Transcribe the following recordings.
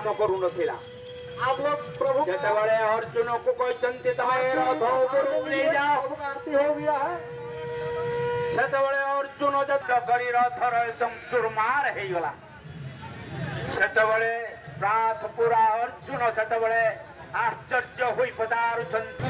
କାମ କରୁନଥିଲା। आप लोग प्रभु का ଯେତେବେଳେ ଅର୍ଜୁନକୁ କହିଛନ୍ତି, ତମେ ରଥ ଉପରକୁ ନେଇଯାଅ, प्रभु का आरती हो गया है। ସେତେବେଳେ ଅର୍ଜୁନ ଯୁଦ୍ଧ କରି ରଥର ଏକଦମ ଚୁରମାର ହେଇଗଲା। ସେତେବେଳେ ପ୍ରାଥ ପୁରା ଅର୍ଜୁନ ସେତେବେଳେ ଆଶ୍ଚର୍ଯ୍ୟ ହୋଇ ପଚାରୁଛନ୍ତି।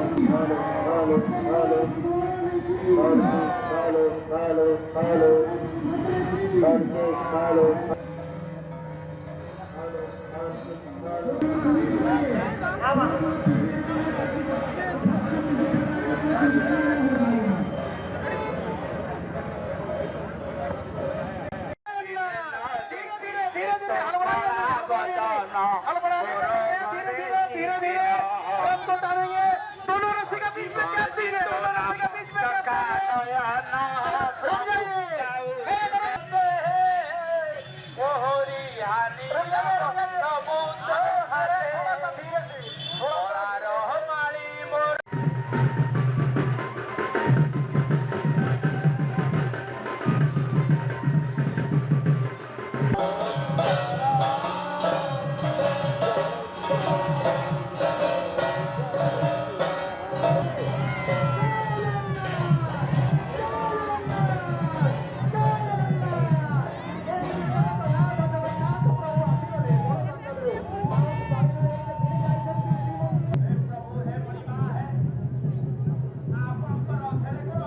Hello, hello, hello, hello, hello, hello, hello, hello. धीरे धीरे, धीरे धीरे, हड़बड़ाइए नहीं, हड़बड़ाइए नहीं, हड़बड़ाने का नहीं है। धीरे धीरे, धीरे धीरे रथ को टानेंगे। दोनों रस्सी का बीच में गैप दीजिए, दोनों रस्सी का बीच में गैप दीजिए। रुक जाइए, ए, रुक जाइए, रुक जाइए। अरे थोड़ा सा धीरे से, थोड़ा सा।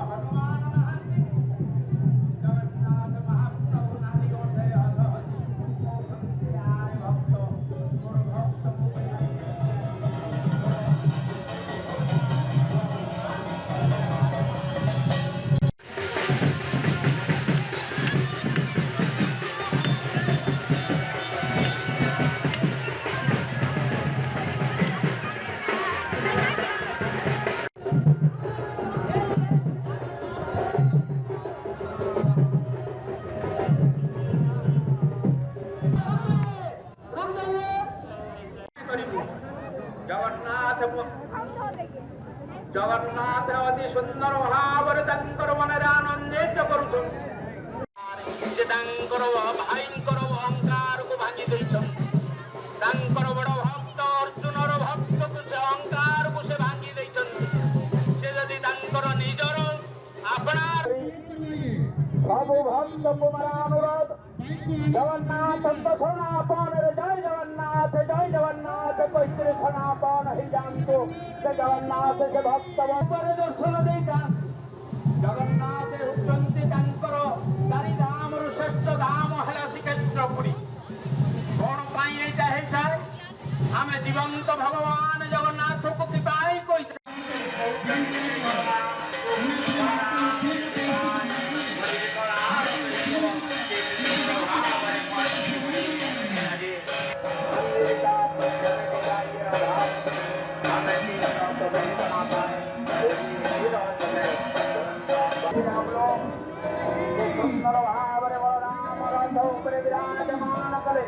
ହନୁମାନ ନାହାନ୍ତି, ଜଗନ୍ନାଥ ମହାପ୍ରଭୁ ନାଲି ଓଠେ ହସ ହସି କହୁଛନ୍ତି, ଆରେ ଭକ୍ତ, ମୋର ଭକ୍ତକୁ रुक जाइए। କରିବୁ। ଜଗନ୍ନାଥ ଜଗନ୍ନାଥ ଅତି ସୁନ୍ଦର ଭାବରେ ତାଙ୍କର ମନରେ ଆନନ୍ଦିତ କରୁଛନ୍ତି। ସେ ତାଙ୍କର ଭାଇଙ୍କର ଅହଙ୍କାରକୁ ଭାଙ୍ଗି ଦେଇଛନ୍ତି। ତାଙ୍କର ବଡ ଭକ୍ତ ଅର୍ଜୁନର ଭକ୍ତକୁ ସେ ଅହଙ୍କାରକୁ ସେ ଭାଙ୍ଗି ଦେଇଛନ୍ତି। ସେ ଯଦି ତାଙ୍କର ନିଜର ଆପଣାର ସବୁ ଭକ୍ତକୁ ମୋର ଅନୁରୋଧ, ଜଗନ୍ନାଥଙ୍କ ଶରଣାପନରେ ଜୟ ଜଗନ୍ନାଥ, ଜୟ ଜଗନ୍ନାଥ କହିଥିଲେ ଶରଣାପନ ହେଇଯାଆନ୍ତୁ। ସେ ଜଗନ୍ନାଥ ସେ ଭକ୍ତ ଉପରେ ଦର୍ଶନ ଦେଇଥାନ୍ତି। ଜଗନ୍ନାଥ ହେଉଛନ୍ତି ତାଙ୍କର ଚାରି ଧାମରୁ ଶ୍ରେଷ୍ଠ ଧାମ ହେଲା ଶ୍ରୀକ୍ଷେତ୍ର ପୁରୀ। କଣ ପାଇଁ ଏଇଟା ହେଇଥାଏ? ଆମେ ଜୀବନ୍ତ ଭଗବାନ ଜଗନ୍ନାଥକୁ କି ପାଇଁ କହିଥାଉ? ସୁନ୍ଦର ଭାବରେ ବଳରାମ ରଥ ଉପରେ ବିରାଜମାନ କଲେ।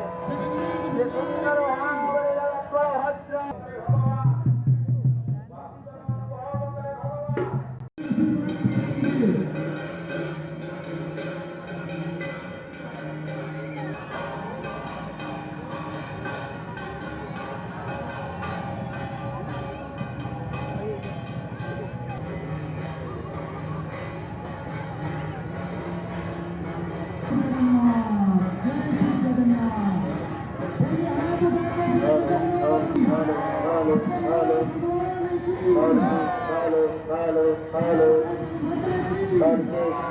ଯେ ସୁନ୍ଦର ଭାବରେ ବଳଭଦ୍ର ଭଗବାନ ଭଗବାନ। Hello, hello, hello, hello, hello, hello, hello,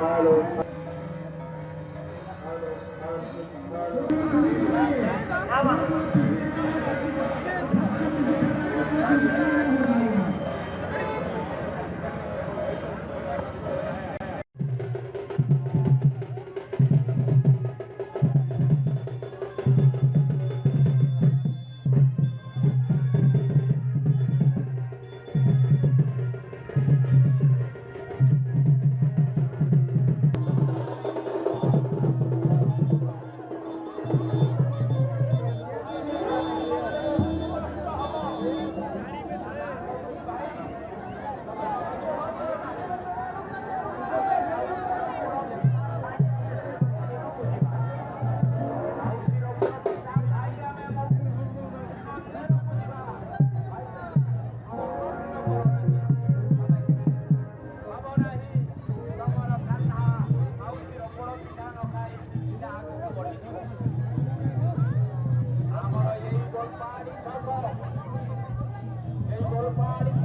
hello, hello.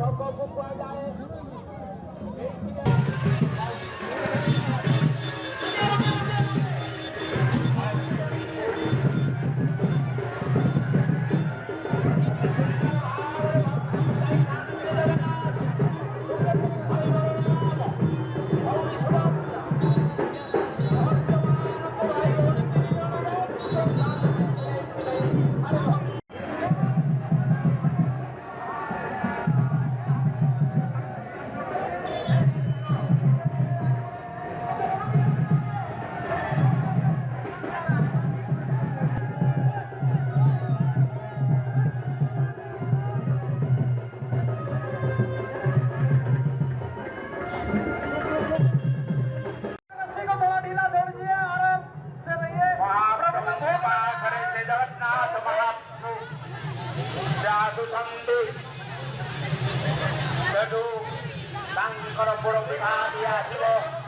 ଛକକୁ କୁହାଯାଏ। रस्सी को थोड़ा ढीला छोड़ दीजिए, आराम से रहिए। ମହାପ୍ରଭୁଙ୍କ ପାଖରେ ସେ ଜଗନ୍ନାଥ ମହାପ୍ରଭୁ ସେ ଆସୁଛନ୍ତି। ସେଠୁ ତାଙ୍କର ପୋଡ଼ ପିଠା ଦିଆଯିବ।